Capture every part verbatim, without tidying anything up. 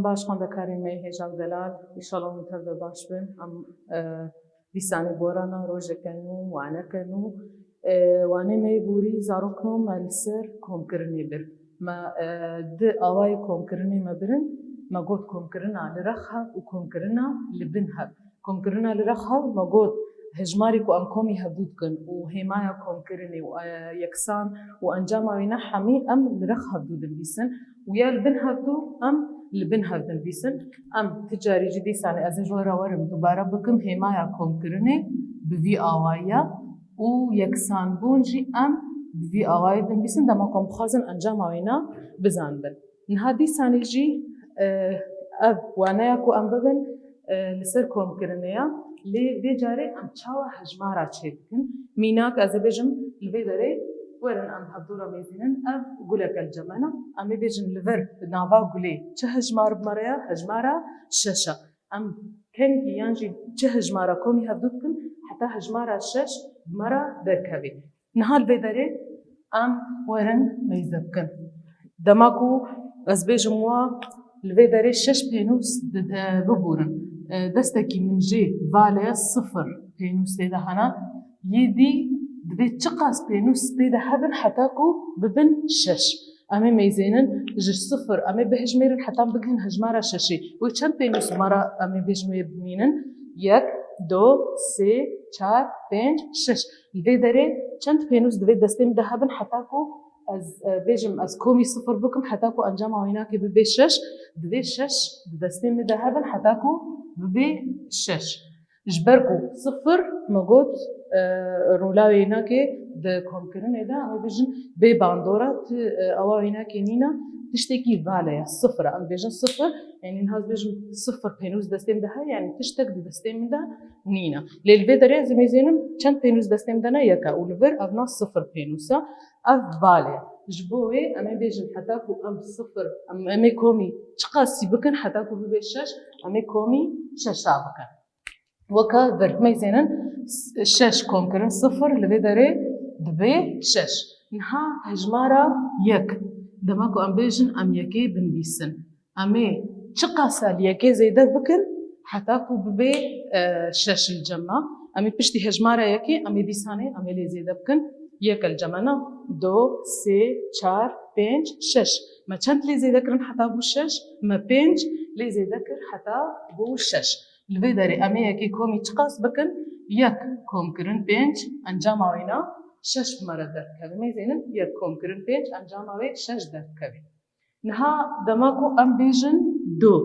Baş xwendekarên me yê hêja û delal, înşallah hûn tev de baş bin. Em, e, dîsanê borana rojeke nû, waneke nû. E, wanê me yê borî zarokno me li ser komkirinê bir. Me, e, di awayê komkirinê me birin, me got komkirina li rex hev û komkirina li bin hev. Komkirina li rex hev me got hejmarê ku em komî hevdû dikin û hêmaya komkirinê û, e, yeksan û encama wî ne hemî em li rex hevdû dinivîsin û ya li bin hevdû em li bin hev dinivîsin. Em ti carî jî dîsanê ez ê ji we re werim dubare bikim hêmaya komkirinê bi vî awayî ye û yeksanbûn jî em bi vî awayî dinivîsin dema ku em bixwazin encama wî ne bizanibin. Niha dîsanê jî, e, ev waneya ku em bibin, e, li ser komkirinê ya, lê vê carê em çawa hejmara çêdikin? Mînak ez ê bêjim, li vê derê werin em hevdû re mêzînin, ev guleke li cem me ne. Em ê bêjin li vir nava gulê çi hejmar bi me re ya? Hejmara şeş e. Em kengî yan jî çi hejmara komî hevdû dikin, heta hejmara şeş bi me re derkevê. Niha li vê derê em werin mêze bikin. Dema ku ez bêjim wa li vê derê şeş pênûs di-, e, bibûrin. E, destekî min jê vale ye sifir pênûs tê de hene. Yê dî divê çiqas pênûs tê de hebin heta ku bibin şeş. Em ê mêzênin ji sifir, em ê bihejmêrin heta em bigihên hejmara şeşê. Wê çend pênûs me re em ê bêjin wê bimînin? Yek, do, sê, çar, pênc, şeş. Li vê derê çend pênûs divê destê min de hebin heta ku ez, e, bêjim ez komî sifir bikim heta ku encama wînakê bibe şeş? Divê şeş di destê min de hebin heta ku bibe şeş. Ji ber ku sifir me got, e, rola wê wînakê di komkirinê de, em ê bêjin bê bandora, ti, e, awa wînakê nîne, tiştekî vale ye, sifir e. Em bêjin sifir, yanî niha ez bêjim sifir pênûs destê min de heye, yanî tiştek di destê min de nîne. Lê li vê derê ez ê mêzênim çend pênûs destê min de ne, yek e û li vir ev na sifir pênûs e, ev vale ye. Ji bo wê em ê bêjin heta ku em sifir, em, em ê komî çiqasî bikin heta ku bibe şeş, em ê komî şeşa bikin. Weke vir mêzênin, şeş komkirin sifir li vê derê dibe şeş. Niha hejmara yek. Dema ku em bêjin em yekê binivîsin. Em ê çiqas li yekê zêde bikin heta ku bibe, e, şeş li cem me. Em ê piştî hejmara yekê, em ê dîsanê, em ê lê zêde bikin. Yek li cem me ne, do, sê, çar, pênc, şeş. Me çend lê zêde kirin heta bû şeş? Me pênc lê zêde kir heta bû şeş. Li vê derê em ê yekê komî çiqas bikin? Yek komkirin pênc, encama wê ne şeş bi me re derdikeve. Mêzênin yek komkirin pênc, encama wê şeş derdikeve. Niha dema ku em bêjin do.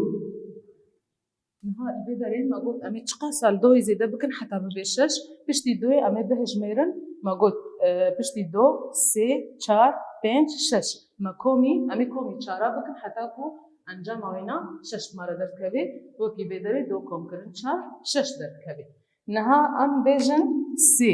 Niha li vê derê me got em ê çiqas li doyê zêde bikin heta bibe şeş. Piştî doyê em ê bihejmêrin. Me got, e, piştî do, sê, çar, pênc, şeş. Me komî, em ê komî çara bikin heta ku encama wê ne şeş bi me re derdikeve. Wekî vê derê do komkirin çar, şeş derdikeve. Niha em bêjin sê.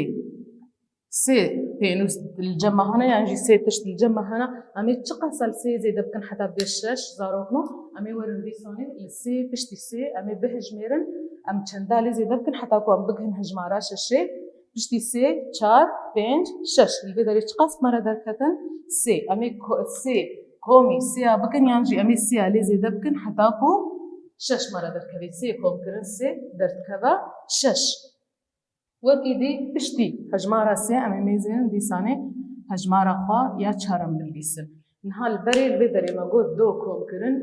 Sê pênûs li cem me hene, yan jî sê tişt li cem me hene. Em ê çiqas li sê zêde bikin heta bê şeş zarokno? Em ê werin dîsanê li sê, piştî sê em ê bihijmêrin. Em çenda lê zêde bikin heta ku em bigihin hijmara şeşê. Piştî sê, çar, pênc, şeş. Li vê derê çiqas me re derketin? Sê. Em ê ko-, sê komî sêya bikin, yan jî em ê sêya lê zêde bikin heta ku şeş me re derkeve. Sê komkirin sê derdikeve şeş. Wekî dî piştî hejmara sê em ê mêzênin dîsanê hejmara xwe ya çar em binivîsin. Niha li berê li vê derê me got do komkirin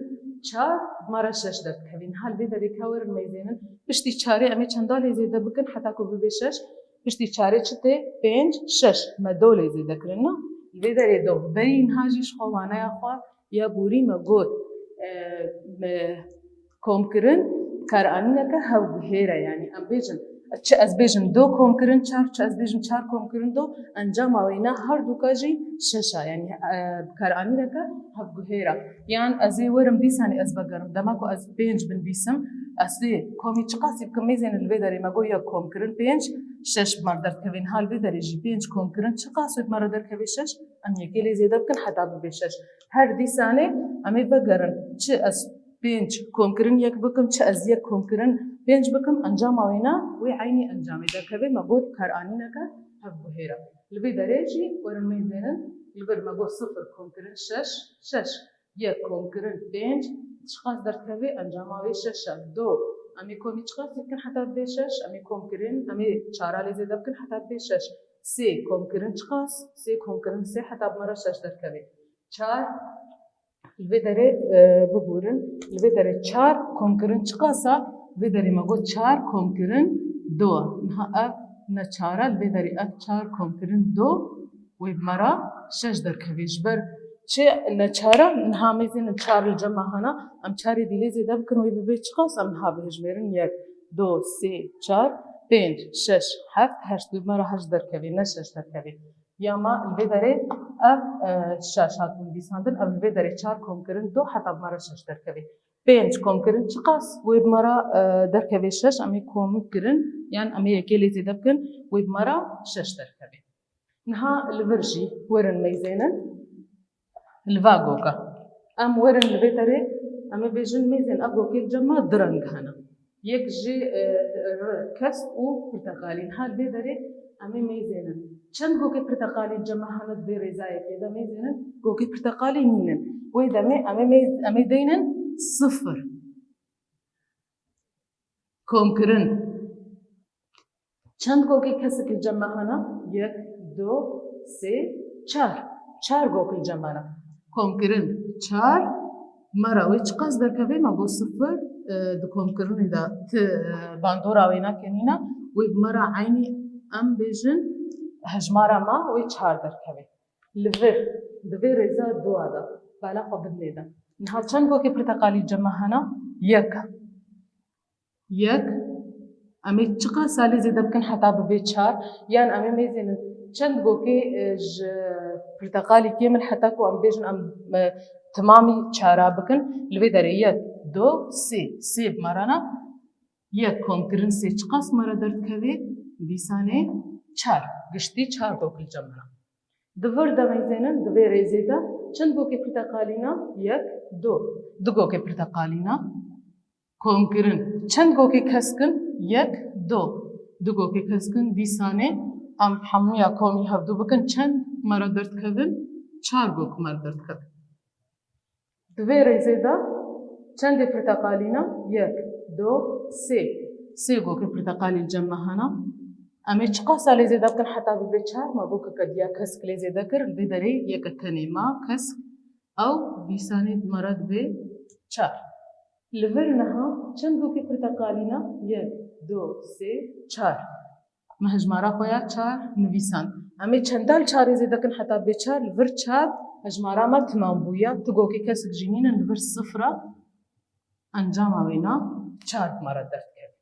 çar, me re şeş derdikevî. Niha li vê derê ka werin mêzênin piştî çarê em ê çenda lê zêde bikin heta ku bibe şeş? Piştî çarê çi tê? Pênc, şeş. Me do lê zêde kirin na? Li vê derê do. Berî niha jî ji xwe waneya xwe ya borî me got, e, me komkirin karanîneke hevguhêr e. Yanî em bêjin, çi ez bêjim do komkirin çar, çi ez bêjim çar komkirin do, encama wê ne her dûka jî şeş e. Yanî, e, karanîneke hevguhêr e. Yan ez ê werim dîsanê ez vegerim. Dema ku ez pênc binivîsim, ez ê komî çiqasî bikim mêzênin li vê derê me got yek komkirin pênc, şeş bi me re derdikeve. Niha li vê derê jî pênc komkirin çiqas wê bi me re derkeve şeş? Em yekê lê zêde bikin heta bibe şeş. Her dîsanê em ê vegerin. Çi ez pênc komkirin yek bikim, çi ez yek komkirin pênc bikim, encama wê ne, wê eynî encamê derkeve. Me got karanîneke hevguhêr e. Li vê derê jî werin mêzênin, li vir me got sifir komkirin şeş, şeş, yek komkirin pênc, Çiqas derdikeve encama wê şeş e. Do. Em ê komî çiqas bikin heta bibê şeş? Em ê kom kirin, em ê çara lê zêde bikin heta bibê şeş. Sê kom kirin çiqas? Sê kom kirin sê heta bi me re şeş derkeve. Çar. Li vê derê, e, biborin. Li vê derê çar kom kirin çiqas e? Vê derê me got çar kom kirin do e. Niha ev ne çar e, li vê derê ev çar kom kirin do, wê bi me re şeş derkevê. Ji ber çi ne çar e? Niha mêzênin çar li cem me hene. Em çarê dî lê zêde bikin, wê bibe çiqas? Em niha bihejmêrin: yek, do, sê, çar, pênc, şeş, heft, heşt. Wê bi me re heşt derkevê, ne şeş derkevê. Ya me li vê derê ev, e, şeş hatibûn dîsandin, ev li vê derê çar kom kirin do heta bi me re şeş derkevê. Pênc kom kirin çiqas? Wê bi me re, e, derkevê şeş, em ê kom kirin, yan em ê yekê lê zêde bikin, wê bi me re şeş derkevê. Niha li vir jî werin mêzênin. Li va goka. Em werin li vê derê, em ê bêjin mêzên ev gokê li cem me du reng hene. Yek jî, e, r-, kesk û pirteqalî. Niha li vê derê em ê mêzênin. Çend gokê pirteqalî li cem me hene di vê rêzayekê de mêzênin? Gokê pirteqalî nînin. Wê demê em ê mêz-, em ê deynin sifir. Komkirin. Çend gokê kesik li cem me hene? Yek, du, sê, çar. Çar gok li cem me hene. Komkirin çar. Me re wê çiqas derkeve? Me got sifir, e, di komkirinê de ti, e, bandora wê nake nîne. Wê bi me re eynî, em bêjin, hejmara me wê çar derkeve. Li vir, di vê rêza dua de, bala xwe bidinê de. Niha çend gokê pirteqalî li cem me hene? Yek. Yek. Em ê çiqas lê zêde bikin heta bibe çar? Yan em ê mêzênin çend gokê, e, ji pirteqalî kêm in heta ku em bêjin em, e, timamî çara bikin? Li vê derê yek, du, sê. Sê bi me re ne. Yek komkirin sê çiqas me re derdikeve? Dîsanê çar. Giştî çar gok li cem me ne. Di vir de mêzênin, di vê rêzê de çend gokê pirteqalî ne? Yek, du. Du gokê pirteqalî ne. Komkirin. Çend gokê kesk in? Yek, du. Du gokê kesk in. Dîsanê em hemûya komî hevdu bikin, çend me re derdikevin? Çar gok me re derdikevin. Di vê rêzê de çendê pirteqalî ne? Yek, du, sê. Sê gokê pirteqalî li cem me hene. Em ê çiqas lê zêde bikin heta bibe çar? Me gokeke diya kesk lê zêde kir. Li vê derê yeke tenê ma kesk. Ew dîsanê me re dibe çar. Li vir niha çend gokê pirteqalî ne? Yek, du, sê, çar. Me hejmara xwe ya çar nivîsand. Em ê çenda li çarê zêde kin heta bê çar? Li vir çar hejmara me timam bû. Ya ti gokê kesik jî nînin, li vir sifir e. Encama wê ne çar bi me re derdikeve.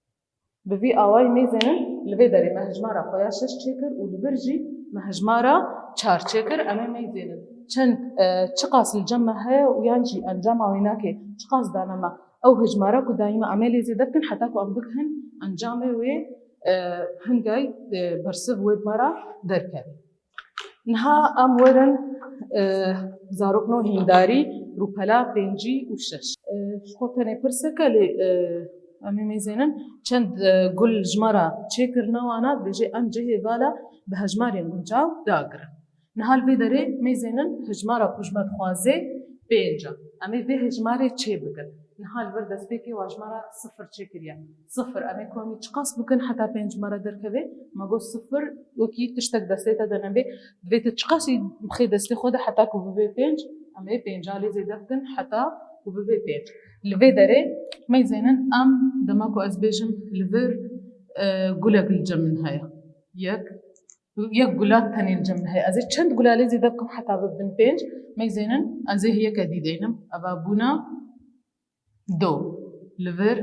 Bi vî awayî mêzênin, li vê derê me hejmara xwe ya şeş çêkir û li vir jî me hejmara çar çêkir. Em ê mêzênin çend, e, çiqas li cem me heye û yan jî encama wê nake çiqas dane me. Ew hejmara ku dayî me em ê lê zêde bikin heta ku em bigihin encamê wê, e, hingay, e, bersiv wê bi me re derkeve. Niha em werin, e, zarokno hîndarî, rûpela pêncî û şeş. E, ji xwe tenê pirseke lê, e, em ê mêzênin çend, e, gul ji me re çêkirine wana, dibêje em cihê vala bi hejmarên guncaw dagirin. Niha li vê derê mêzênin hejmara ku ji me dixwaze pênc e. Em ê vê hejmarê çê bikin. Niha li vir destpêkê wa ji me re sifir çêkiriye. Sifir, em ê komî çiqas bikin heta pênc me re derkeve? Me got sifir wekî tiştek destê te de nebe. Divê tu çiqas jî bixê destê xwe de heta ku bibe pênc, em ê pênca lê zêde bikin heta ku bibe pênc. Li vê derê mêzênin em dema ku ez bêjim li vir, e, gulek li cem min heye. Yek, yek gula tenê li cem min heye. Ez ê çend gula lê zêde bikim heta bibin pênc? Mêzênin ez ê yeke dî deynim. Eva bûne du. Li vir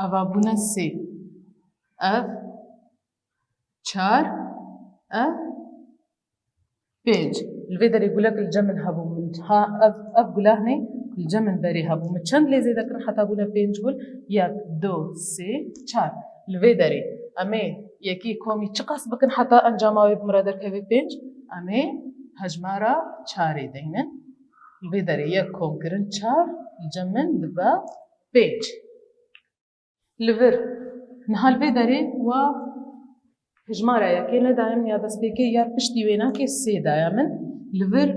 eva bûne sê. Ev çar. Ev pênc. Li vê derê gulek li cem min hebû. Min ha ev, ev gula hinê li cem min berê hebû. Min çend lê zêde kirin heta bûne pênc gul? Yek, du, sê, çar. Li vê derê em ê yekî komî çiqas bikin heta encama wê bi min re derkeve pênc? Em ê hejmara çarê deynin. Li vê derê yek kom kirin çar, li cem min dibe pênc. Li vir, niha li vê derê wa hijmara yekê nedaye min ya destpêkê ya piştî wê nakê sê daye min. Li vir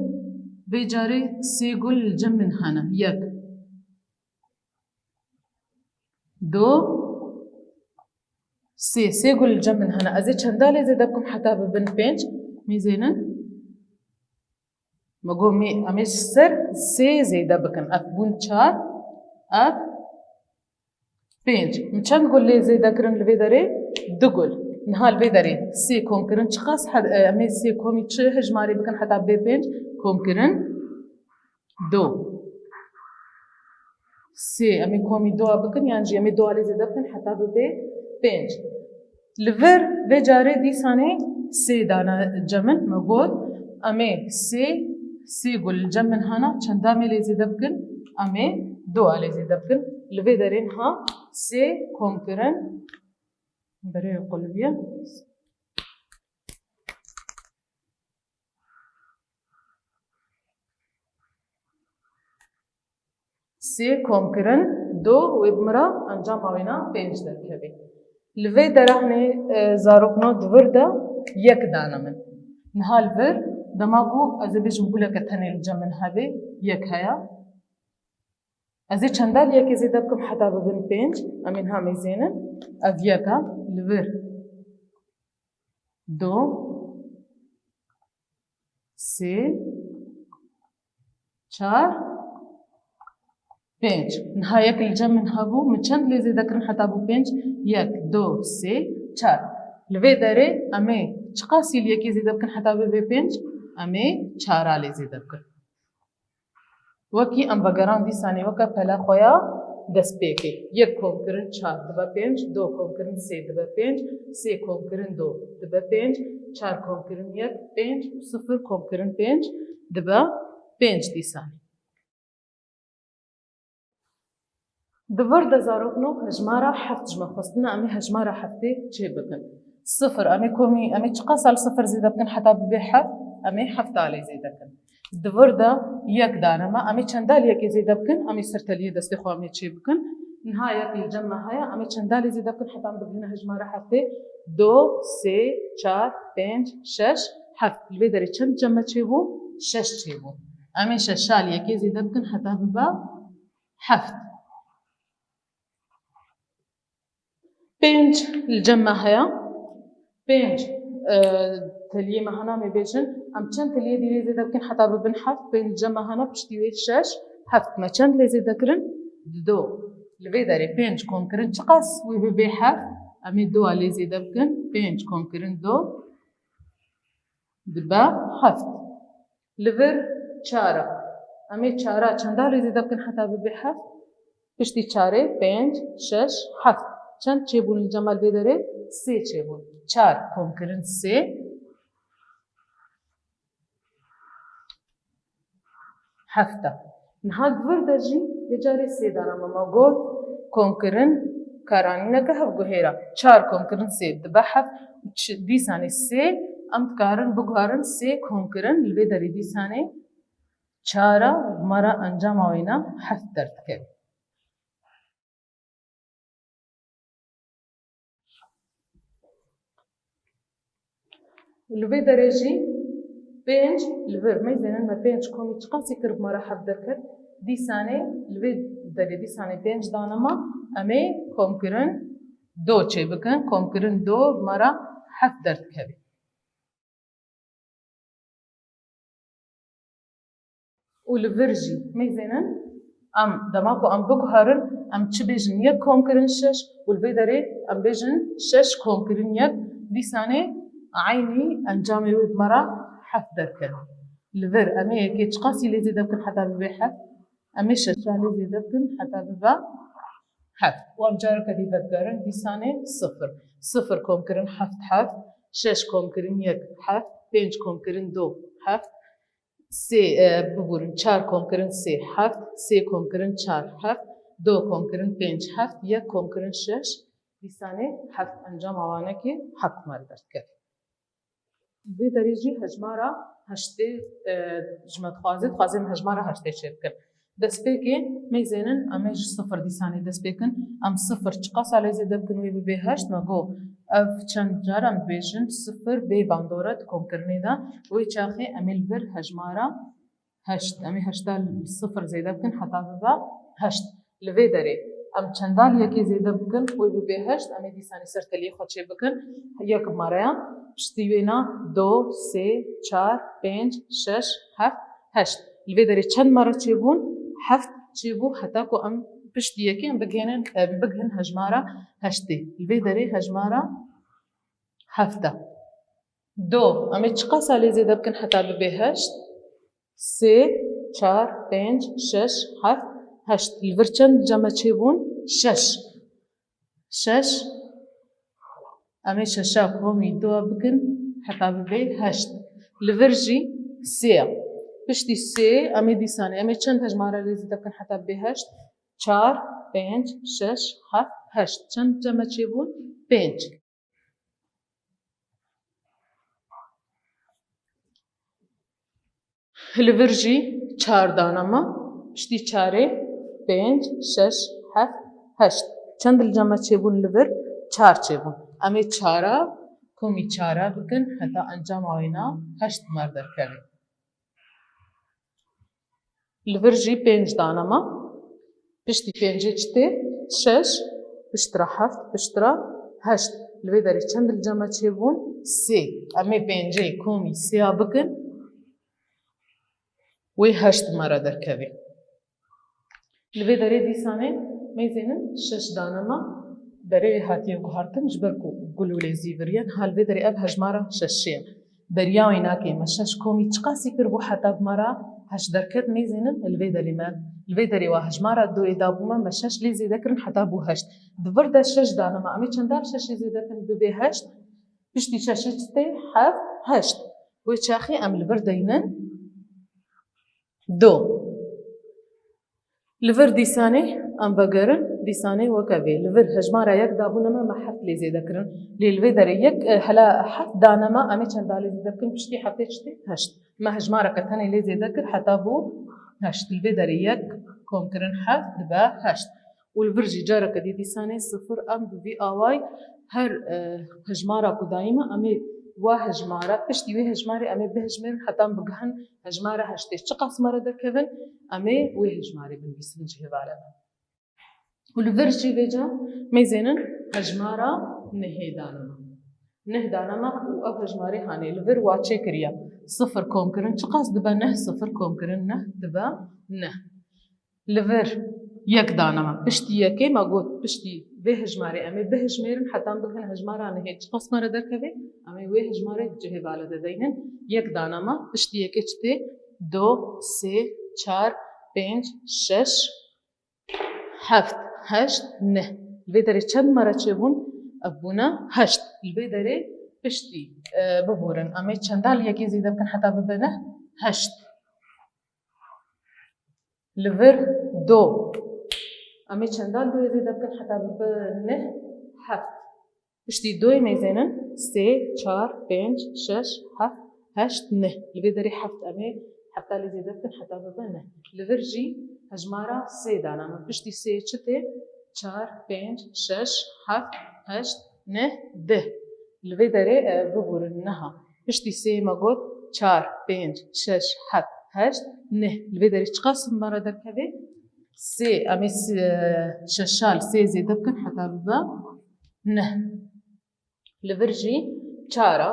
vê carê sê gul li cem min hene. Yek, Do, sê. Sê ku li cem min hene. Ez ê çenda lê zêde bikim heta bibin pênc. Mêzênin. Me got mê, em ê ser sê zêde bikin. Ev bûn çar. Ev pênc. Min çend gul lê zêde kirin li vê derê? Du gul. Niha li vê derê sê kom kirin çiqas? He, e, em ê sê komî çi hejmarê bikin heta bê pênc? Kom kirin do. Sê, em ê komî doa bikin, yan jî em ê doa lê zêde bikin heta bibe pênc. Li vir vê carê dîsanê sê dane cem min, me got, em ê sê, sê gul li cem min hana, çenda em ê lê zêde bikin? Em ê doa lê zêde bikin. Li vê derê niha sê kom kirin, berê qulbiye. Sê kom kirin do, wê bi min re encama wêna pênc derkevê. Li vê dera hinê, e, zarokno di vir de yek dane min. Niha li vir, dema ku ez ê bêjim guleke tenê li cem min hebe, yek heye. Ez ê çenda li yekê zêde bikim heta bibin pênc. Em ê niha mêzênin. Ev yek e, li vir do, sê, çar, pênc. Niha yek li cem min hebû, min çend lê zêde kirin heta bû pênc? Yek, do, sê, çar. Li vê derê em ê çiqasî li yekê zêde bikin heta bibe pênc? Em ê çara lê zêde bikin. Wekî em vegeran dîsanê weke pela xwe ya destpêkê. Yek kom kirin çar dibe pênc, do kom kirin sê dibe pênc, sê kom kirin do dibe pênc, çar kom kirin yek, pênc û sifir kom kirin pênc dibe pênc dîsanê. Di vir de zarokno hejmara heft ji me xwestine, em ê hejmara heftê çê bikin. Sifir, em ê komî, em ê çiqas li sifir zêde bikin heta bibe heft? Em ê hefta lê zêde bikin. Di vir de yek dane me, em ê çenda li yekê zêde bikin? Em ê ser teliyê destê xwe em ê çê bikin. Niha yek li cem me heye, em ê çenda lê zêde bikin heta em bigihine hejmara heftê? Do, sê, çar, pênc, şeş, heft. Li vê derê çend cem me çêbû? Şeş çêbû. Em ê şeşa li yekê zêde bikin heta bibe heft. Pênc li cem me heye. Pênc, e, teliyê me hene, em ê bêjin. Em çend teliyê dî lê zêde bikin heta bibin heft? Pênc li cem me hene, piştî wê şeş, heft. Me çend lê zêde kirin? Dido. Li vê derê pênc kom kirin çiqas wê bibe heft? Em ê doa lê zêde bikin. Pênc kom kirin do dibe heft. Li vir çar e. Em ê çara çenda lê zêde bikin heta bibe heft? Piştî çarê pênc, şeş, heft. Çend çêbûn li cem me li vê derê? Sê çêbûn. Çar kom kirin sê, heft e. Niha di vir de jî vê carê sê dana me. Me got kom kirin karanîneke hevguhêr e. Çar kom kirin sê dibe heft. Ç-, dîsanê sê em dikarin biguherin sê kom kirin, li vê derê dîsanê çar e, me re encama wêna heft derdikeve. Li vê derê jî pênc li vir, mêzênin me pênc komî çiqasî kir, bi me re heft derket. Dîsanê li vê derê, dîsanê pênc dane me, em ê komkirin do çêbikin. Komkirin do bi me re heft derdikeve. Û li vir jî mêzênin, em dema ku em biguherin, em çi bêjin, yek komkirin şeş û li vê derê em bêjin şeş komkirin yek, dîsanê eynî encamê wê bi me re heft derket. Li vir em ê yekê çiqasî lê zêde bikin heta bibe heft? Em ê şeşa lê zêde bikin heta bibe heft. Û em careke dî vedigerin, dîsanê sifir. Sifir komkirin heft, heft. Şeş komkirin yek, heft. Pênc komkirin do, heft. Sê, e, biburin, çar komkirin sê, heft. Sê komkirin çar, heft. Do komkirin pênc, heft. Yek komkirin şeş, dîsanê heft. Encama wanekê heft me li derdikeve. Vê derê jî hejmara heştê, e, ji me dixwaze, dixwaze em hejmara heştê çêbikin. Destpêkê mêzênin, em ê ji sifir dîsanê dest pê kin. Em sifir çiqasa lê zêde bikin wê bibe heşt? Me got, ev çend car em dibêjin sifir bê bandora di komkirinê de. Wê çaxê em ê li vir hejmara heşt, em ê heşta li sifir zêde bikin heta bibe heşt. Li vê derê Em çendal yekê zêde bikin, wê bibe heşt, em ê dîsanê ser teliyê xwe çêbikin. Yek bi me re ye, piştî wê ne, do, sê, çar, pênc, şeş, heft, heşt. Li vê derê çend me re çêbûn? Heft çêbû, heta ku em piştî yekê em bigihînin, em bigihin hejmara heştê. Li vê derê hejmara heft e. Do, em ê çiqasa lê zêde bikin heta bibe heşt? Sê, çar, pênc, şeş, heft, heşt. Li vir çend cem me çêbûn? Şeş. Şeş. Em ê şeşa komî dua bikin heta bibe heşt. Li vir jî sê ye. Piştî sê em ê dîsanê, em ê çend hejmara lê zêde bikin heta bibe heşt? Çar, pênc, şeş, heft, heşt. Çend cem me çêbûn? Pênc. Li vir jî çar dane me. Piştî çarê pênc, şeş, heft, heşt. Çend li cem me çêbûn li vir? Çar çêbûn. Em ê çara komî çara bikin heta encama wê ne heşt mer derkeve. Li vir jî pênc dane me. Piştî pêncê çi tê? Şeş, piştre heft, piştre heşt. Li vê derê çend li cem me çêbûn? Sê. Em ê pêncê komî sêya bikin. Wê heşt me re derkeve. Li vê derê dîsanê meyzênin şeş dane me. Berê wê hatiye guhartin ji ber ku gul û lêzî viriyen. Ha li vê derê ev hejmara şeşê ye. Beriya wê nakê me şeş komî çiqasî kiribû heta bi me re heşt derket meyzênin li vê derê me. Li vê derê wa hejmara doyê dabû me, me şeş lê zêde kirin heta bû heşt. Di vir de şeş dane me. Em ê çendal şeşê zêde kirin bibe heşt? Piştî şeşê çi tê? Heft, heşt. Wê çaxê em li vir deynin do. Li vir dîsanê em vegerin, dîsanê weke vê. Li vir hejmara yek dabûne me, me heft lê zêde kirin. Lê li vê derê yek, e, hela heft dane me, em ê çendalê zêde bikin, piştî heftê çi tê? Heşt. Me hejmareke tenê lê zêde kir, heta bû heşt. Li vê derê yek kom kirin heft, dibe heşt. Û li vir jî careke dî dîsanê sifir em bi vî awayî her, e, hejmara ku dayî me, em ê wa hejmara, piştî wê hejmarê em ê bihejmêrin heta em bigihin hejmara heştê. Çiqas me re derkevin, em ê wê hejmarê binivîsin cihê vale de. Û li vir jî vêca mêzênin hejmara nehê dane me. Neh dane me û ev hejmarê hanê li vir wa çêkiriye. Sifir kom kirin çiqas dibe neh, sifir kom kirin neh dibe neh. Li vir yek dane me. Piştî yekê me got, piştî vê hejmarê em ê bihejmêrin, heta em bigihin hejmara nehê çiqas me re derkeve, em ê wê hejmarê cihê vale de deynin. Yek dane me. Piştî yekê çi tê? Do, sê, çar, pênc, şeş, heft, heşt, neh. Li vê derê çend me re çêbûn? Ev bûne heşt. Li vê derê piştî, e, biborin. Em ê çendal yekê zêde bikin heta bibe neh? Heşt. Li vir do. Em ê çendal doyê zêde bikin heta bibe neh? Heft. Piştî doyê mêzênin sê, çar, pênc, şeş, heft, heşt, neh. Li vê derê heft em ê hefta lê zêde bikin heta bibe neh. Li vir jî hejmara sê dane me. Piştî sê çi tê? Çar, pênc, şeş, heft, heşt, neh, deh. Li vê derê, e, biborin niha. Piştî sê me got çar, pênc, şeş, heft, heşt, neh. Li vê derê çiqas me re derkeve? Sê, em ê s-, e, şeşa li sê zêde bikin heta bibe neh. Li vir jî çar e.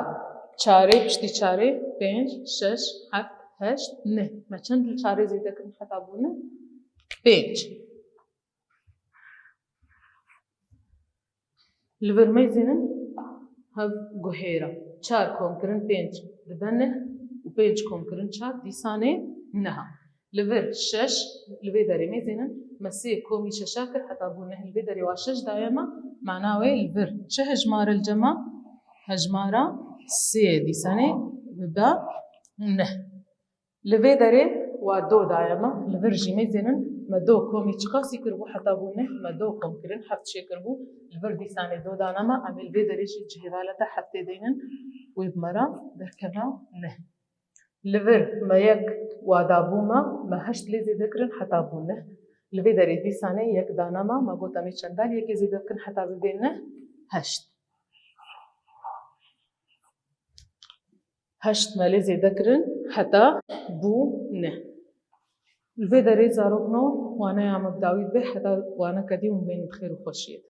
Çarê piştî çarê pênc, şeş, heft, heşt, neh. Me çend li çarê zêde kirin heta bûne? Pênc. Li vir mêzênin hev guhêra. Çar kom kirin pênc dibe neh û pênc kom kirin çar dîsanê neh e. Li vir şeş, li vê derê mêzênin me sê komî şeşa kir heta bû neh. Li vê derê wa şeş daye me, mana wê li vir çi hejmare li cem e? Hejmara sê ye, dîsanê bibe neh. Li vê derê wa do daye me, li vir jî mêzênin me do komî çiqasî kiribû heta bû neh, me do kom kirin, heft çêkiribû, li vir dîsanê do dane me, em ê li vê derê jî cihê vale de heftê deynin, wê bi me re derkeve neh. Li vir me yek wa dabû me, me heşt lê zêde kirin heta bû neh. Li vê derê dîsanê yek dane me, me got em ê çendal yekê zêde bikin heta bibê neh, heşt. Heşt me lê zêde kirin heta bû neh. Li vê derê zarokno, waneya me bi dawî dibe, heta waneke dî hûn bên bi xêr û xweşiyê de.